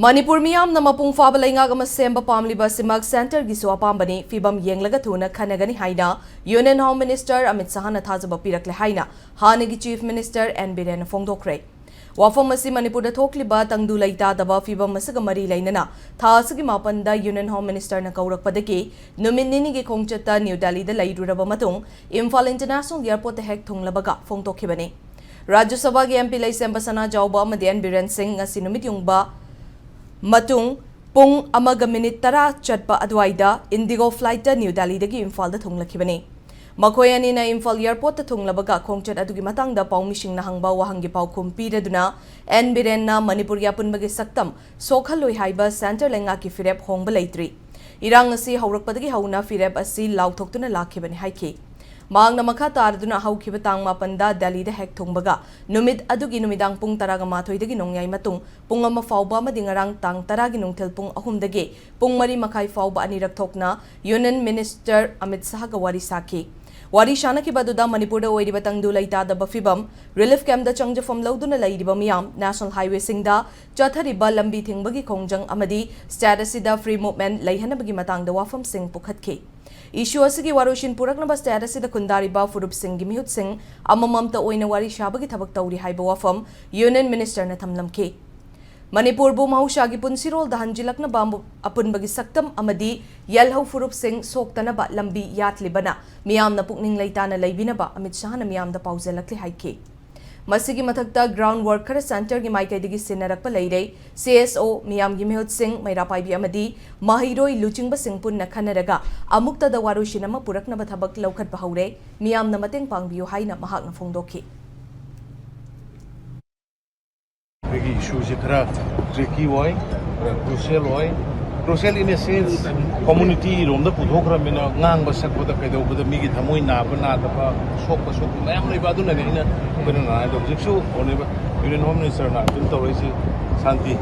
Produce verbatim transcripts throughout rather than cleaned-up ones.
ꯃꯅꯤꯄꯨꯔ ꯃꯤꯌꯥꯝꯅ ꯃꯄꯨꯡ ꯐꯥꯕ ꯂꯩꯉꯥꯛ ꯑꯃ ꯁꯦꯝꯕ ꯄꯥꯝꯂꯤꯕ ꯑꯁꯤꯃꯛ ꯁꯦꯟꯇꯔꯒꯤꯁꯨ ꯑꯄꯥꯝꯕꯅꯤ꯫ ꯐꯤꯕꯝ ꯌꯦꯡꯂꯒ ꯊꯨꯅ ꯈꯟꯅꯒꯅꯤ ꯍꯥꯏꯅ ꯌꯨꯅꯤꯌꯟ ꯍꯣꯝ ꯃꯤꯅꯤꯁꯇꯔ ꯑꯃꯤꯠ ꯁꯍꯥꯅ ꯊꯥꯖꯕ ꯄꯤꯔꯛꯂꯦ ꯍꯥꯏꯅ ꯍꯥꯟꯅꯒꯤ ꯆꯤꯐ ꯃꯤꯅꯤꯁꯇꯔ ꯑꯦꯟ ꯕꯤꯔꯦꯟꯅ ꯐꯣꯡꯗꯣꯛꯈ꯭ꯔꯦ꯫ ꯋꯥꯐꯝ ꯑꯁꯤ ꯃꯅꯤꯄꯨꯔꯗ ꯊꯣꯛꯂꯤꯕ ꯇꯪꯗꯨ ꯂꯩꯇꯥꯗꯕ ꯐꯤꯕꯝ ꯑꯁꯤꯒ ꯃꯔꯤ ꯂꯩꯅꯅ ꯊꯥ ꯑꯁꯤꯒꯤ ꯃꯥꯄꯟꯗ ꯌꯨꯅꯤꯌꯟ ꯍꯣꯝ ꯃꯤꯅꯤꯁꯇꯔꯅ ꯀꯧꯔꯛꯄꯗꯒꯤ ꯅꯨꯃꯤꯠ ꯅꯤꯅꯤꯒꯤ ꯈꯣꯡꯆꯠꯇ ꯅ꯭ꯌꯨ ꯗꯦꯜꯂꯤꯗ ꯂꯩꯔꯨꯔꯕ ꯃꯇꯨꯡ ꯏꯝꯐꯥꯜ ꯏꯟꯇꯔꯅꯦꯁꯅꯦꯜ ꯑꯦꯌꯔꯄꯣꯔꯠꯇ ꯍꯦꯛ ꯊꯨꯡꯂꯕꯒ ꯐꯣꯡꯗꯣꯛꯈꯤꯕꯅꯤ꯫ ꯔꯥꯖ꯭ꯌ ꯁꯚꯥꯒꯤ ꯑꯦꯝ ꯄꯤ ꯂꯩꯁꯦꯝꯕ ꯁꯅꯥꯖꯥꯎꯕ ꯑꯃꯗꯤ ꯑꯦꯟ ꯕꯤꯔꯦꯟ ꯁꯤꯡ ꯉꯁꯤ ꯅꯨꯃꯤꯠ ꯌꯨꯡꯕ ꯃꯇꯨꯡ ꯄꯨꯡ ꯑꯃꯒ ꯃꯤꯅꯤꯠ ꯇꯔꯥ ꯆꯠꯄ ꯑꯗꯨꯋꯥꯏꯗ ꯏꯟꯗꯤꯒꯣ ꯐ꯭ꯂꯥꯏꯠꯇ ꯅ꯭ꯌꯨ ꯗꯦꯜꯂꯤꯗꯒꯤ ꯏꯝꯐꯥꯜꯗ ꯊꯨꯡꯂꯛꯈꯤꯕꯅꯤ꯫ ꯃꯈꯣꯏ ꯑꯅꯤꯅ ꯏꯝꯐꯥꯜ ꯑꯦꯌꯔꯄꯣꯔꯠꯇ ꯊꯨꯡꯂꯕꯒ ꯈꯣꯡꯆꯠ ꯑꯗꯨꯒꯤ ꯃꯇꯥꯡꯗ ꯄꯥꯎꯃꯤꯁꯤꯡꯅ ꯍꯪꯕ ꯋꯥꯍꯪꯒꯤ ꯄꯥꯎꯈꯨꯝ ꯄꯤꯔꯗꯨꯅ ꯑꯦꯟ ꯕꯤꯔꯦꯟꯅ ꯃꯅꯤꯄꯨꯔꯒꯤ ꯑꯄꯨꯟꯕꯒꯤ ꯁꯛꯇꯝ ꯁꯣꯛꯍꯜꯂꯣꯏ ꯍꯥꯏꯕ ꯁꯦꯟꯇꯔ ꯂꯩꯉꯥꯛꯀꯤ ꯐꯤꯔꯦꯞ ꯍꯣꯡꯕ ꯂꯩꯇ꯭ꯔꯤ꯫ ꯏꯔꯥꯡ ꯑꯁꯤ ꯍꯧꯔꯛꯄꯗꯒꯤ ꯍꯧꯅ ꯐꯤꯔꯦꯞ ꯑꯁꯤ ꯂꯥꯎꯊꯣꯛꯇꯨꯅ ꯂꯥꯛꯈꯤꯕꯅꯤ ꯍꯥꯏꯈꯤ꯫ ꯃꯍꯥꯛꯅ ꯃꯈꯥ ꯇꯥꯔꯗꯨꯅ ꯍꯧꯈꯤꯕ ꯇꯥꯡ ꯃꯥꯄꯟꯗ ꯗꯦꯜꯂꯤꯗ ꯍꯦꯛ ꯊꯨꯡꯕꯒ ꯅꯨꯃꯤꯠ ꯑꯗꯨꯒꯤ ꯅꯨꯃꯤꯗꯥꯡ ꯄꯨꯡ ꯇꯔꯥꯒ ꯃꯥꯊꯣꯏꯗꯒꯤ ꯅꯣꯡꯌꯥꯏ ꯃꯇꯨꯡ ꯄꯨꯡ ꯑꯃ ꯐꯥꯎꯕ ꯑꯃꯗꯤ ꯉꯔꯥꯡ ꯇꯥꯡ ꯇꯔꯥꯒꯤ ꯅꯨꯡꯊꯤꯜ ꯄꯨꯡ ꯑꯍꯨꯝꯗꯒꯤ ꯄꯨꯡ ꯃꯔꯤ ꯃꯈꯥꯏ ꯐꯥꯎꯕ ꯑꯅꯤꯔꯛ ꯊꯣꯛꯅ ꯌꯨꯅꯤꯌꯟ ꯃꯤꯅꯤꯁꯇꯔ ꯑꯃꯤꯠ ꯁꯍꯥꯒ ꯋꯥꯔꯤ ꯁꯥꯈꯤ꯫ ꯋꯥꯔꯤ ꯁꯥꯅꯈꯤꯕ ꯑꯗꯨꯗ ꯃꯅꯤꯄꯨꯔꯗ ꯑꯣꯏꯔꯤꯕ ꯇꯪꯗꯨ ꯂꯩꯇꯥꯗꯕ ꯐꯤꯕꯝ, ꯔꯤꯂꯤꯐ ꯀꯦꯝꯞꯇ ꯆꯪꯖꯐꯝ ꯂꯧꯗꯨꯅ ꯂꯩꯔꯤꯕ ꯃꯤꯌꯥꯝ, ꯅꯦꯁꯅꯦꯜ ꯍꯥꯏꯋꯦꯁꯤꯡꯗ ꯆꯠꯊꯔꯤꯕ ꯂꯝꯕꯤ ꯊꯤꯡꯕꯒꯤ ꯈꯣꯡꯖꯪ ꯑꯃꯗꯤ ꯁ꯭ꯇꯦꯠ ꯑꯁꯤꯗ ꯐ꯭ꯔꯤ ꯃꯨꯚꯃꯦꯟꯠ ꯂꯩꯍꯟꯅꯕꯒꯤ ꯃꯇꯥꯡꯗ ꯋꯥꯐꯝꯁꯤꯡ ꯄꯨꯈꯠꯈꯤ꯫ ꯏꯁꯨ ꯑꯁꯤꯒꯤ ꯋꯥꯔꯣꯏꯁꯤꯟ ꯄꯨꯔꯛꯅꯕ ꯁ꯭ꯇꯦꯠ ꯑꯁꯤꯗ ꯈꯨꯟꯗꯥꯔꯤꯕ ꯐꯨꯔꯨꯞꯁꯤꯡꯒꯤ ꯃꯤꯍꯨꯠꯁꯤꯡ ꯑꯃꯃꯝꯇ ꯑꯣꯏꯅ ꯋꯥꯔꯤ ꯁꯥꯕꯒꯤ ꯊꯕꯛ ꯇꯧꯔꯤ ꯍꯥꯏꯕ ꯋꯥꯐꯝ ꯌꯨꯅꯤꯌꯟ ꯃꯤꯅꯤꯁꯇꯔꯅ ꯊꯝꯂꯝꯈꯤ꯫ ꯃꯅꯤꯄꯨꯔꯕꯨ ꯃꯍꯧꯁꯥꯒꯤ ꯄꯨꯟꯁꯤꯔꯣꯜꯗ ꯍꯟꯖꯤꯜꯂꯛꯅꯕ ꯑꯃꯨꯛ ꯑꯄꯨꯟꯕꯒꯤ ꯁꯛꯇꯝ ꯑꯃꯗꯤ ꯌꯦꯜꯍꯧ ꯐꯨꯔꯨꯞꯁꯤꯡ ꯁꯣꯛꯇꯅꯕ ꯂꯝꯕꯤ ꯌꯥꯠꯂꯤꯕꯅ ꯃꯤꯌꯥꯝꯅ ꯄꯨꯛꯅꯤꯡ ꯂꯩꯇꯥꯅ ꯂꯩꯕꯤꯅꯕ ꯑꯃꯤꯠ ꯁꯍꯥꯅ ꯃꯤꯌꯥꯝꯗ ꯄꯥꯎꯖꯦꯜꯂꯛꯂꯤ ꯍꯥꯏꯈꯤ꯫ ꯃꯁꯤꯒꯤ ꯃꯊꯛꯇ ꯒ꯭ꯔꯥꯎꯟ ꯋꯥꯔꯛ ꯈꯔ ꯁꯦꯟꯇꯔꯒꯤ ꯃꯥꯏꯀꯩꯗꯒꯤ ꯁꯤꯟꯅꯔꯛꯄ ꯂꯩꯔꯦ꯫ ꯁꯤ ꯑꯦꯁ ꯑꯣ, ꯃꯤꯌꯥꯝꯒꯤ ꯃꯤꯍꯨꯠꯁꯤꯡ, ꯃꯩꯔꯥ ꯄꯥꯏꯕꯤ ꯑꯃꯗꯤ ꯃꯍꯩꯔꯣꯏ ꯂꯨꯆꯤꯡꯕꯁꯤꯡ ꯄꯨꯟꯅ ꯈꯟꯅꯔꯒ ꯑꯃꯨꯛꯇꯗ ꯋꯥꯔꯣꯏꯁꯤꯟ ꯑꯃ ꯄꯨꯔꯛꯅꯕ ꯊꯕꯛ ꯂꯧꯈꯠꯄ ꯍꯧꯔꯦ꯫ ꯃꯤꯌꯥꯝꯅ ꯃꯇꯦꯡ ꯄꯥꯡꯕꯤꯌꯨ ꯍꯥꯏꯅ ꯃꯍꯥꯛꯅ ꯐꯣꯡꯗꯣꯛꯈꯤ꯫ ꯑꯩꯈꯣꯏꯒꯤ ꯏꯁꯨꯁꯦ ꯈꯔ ꯇ꯭ꯔꯤꯀꯤ ꯑꯣꯏ, ꯈꯔ ꯀ꯭ꯔꯨꯁꯤꯌꯦꯜ ꯑꯣꯏ꯫ ꯀ꯭ꯔꯨꯁꯤꯌꯦꯜ in a sense, ꯀꯝꯃꯨꯅꯤꯇꯤ ꯔꯣꯝꯗ ꯄꯨꯊꯣꯛꯈ꯭ꯔꯕꯅꯤꯅ ꯉꯥꯡꯕ ꯁꯛꯄꯗ ꯀꯩꯗꯧꯕꯗ ꯃꯤꯒꯤ ꯊꯃꯣꯏ ꯅꯥꯕ ꯅꯥꯗꯕ, ꯁꯣꯛꯄ ꯁꯣꯛꯄ ꯃꯌꯥꯝ ꯂꯩꯕ꯫ ꯑꯗꯨꯅꯅꯦ ꯑꯩꯅ ꯑꯩꯈꯣꯏꯅ ꯅꯍꯥꯟ ꯍꯥꯏꯗꯣ ꯍꯧꯖꯤꯛꯁꯨ ꯑꯣꯅꯦꯕ ꯌꯨꯅꯤꯌꯟ ꯍꯣꯝ ꯃꯤꯅꯤꯁꯇꯔꯅ ꯑꯗꯨꯝ ꯇꯧꯔꯛꯏꯁꯤ ꯁꯥꯟꯇꯤ꯫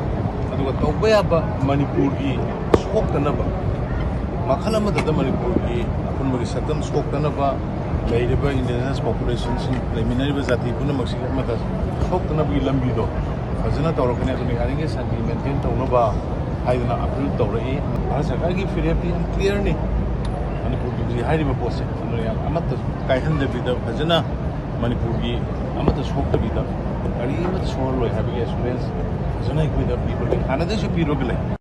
ꯑꯗꯨꯒ ꯇꯧꯕ ꯌꯥꯕ ꯃꯅꯤꯄꯨꯔꯒꯤ ꯁꯣꯛꯇꯅꯕ ꯃꯈꯜ ꯑꯃꯗꯗ ꯃꯅꯤꯄꯨꯔꯒꯤ ꯑꯄꯨꯟꯕꯒꯤ ꯁꯛꯇꯝ ꯁꯣꯛꯇꯅꯕ, ꯂꯩꯔꯤꯕ ꯏꯟꯗꯤꯖꯤꯅꯁ ꯄꯣꯄꯨꯂꯦꯁꯟꯁꯤꯡ, ꯂꯩꯃꯤꯟꯅꯔꯤꯕ ꯖꯥꯇꯤ ꯄꯨꯝꯅꯃꯛꯁꯤꯒꯤ ꯑꯃꯠꯇ ꯁꯣꯛꯇꯅꯕꯒꯤ ꯂꯝꯕꯤꯗꯣ ꯐꯖꯅ ꯇꯧꯔꯛꯀꯅꯤ꯫ ꯑꯗꯨꯅ ꯌꯥꯔꯤꯉꯩ ꯁꯥꯟꯇꯤ ꯃꯦꯟꯇꯦꯟ ꯇꯧꯅꯕ ꯍꯥꯏꯗꯅ ꯑꯄꯤꯜ ꯇꯧꯔꯛꯏ꯫ ꯚꯥꯔꯠ ꯁꯔꯀꯥꯔꯒꯤ ꯐꯤꯔꯦꯞꯇꯤ ꯌꯥꯝ ꯀ꯭ꯂꯤꯌꯥꯔꯅꯤ꯫ ꯃꯅꯤꯄꯨꯔꯒꯤ ꯍꯧꯖꯤꯛ ꯍꯥꯏꯔꯤꯕ ꯄꯣꯠꯁꯦ ꯑꯗꯨꯅ ꯌꯥꯝ ꯑꯃꯠꯇ ꯀꯥꯏꯍꯟꯗꯕꯤꯗ ꯐꯖꯅ ꯃꯅꯤꯄꯨꯔꯒꯤ ꯑꯃꯠꯇ ꯁꯣꯛꯇꯕꯤꯗ ꯀꯔꯤ ꯑꯃꯠꯇ ꯁꯣꯛꯍꯜꯂꯣꯏ ꯍꯥꯏꯕꯒꯤ ꯑꯦꯁꯨꯔꯦꯟꯁ ꯐꯖꯅ ꯑꯩꯈꯣꯏꯗ ꯄꯤꯕꯒꯤ ꯍꯥꯟꯅꯗꯩꯁꯨ ꯄꯤꯔꯒ ꯂꯩ꯫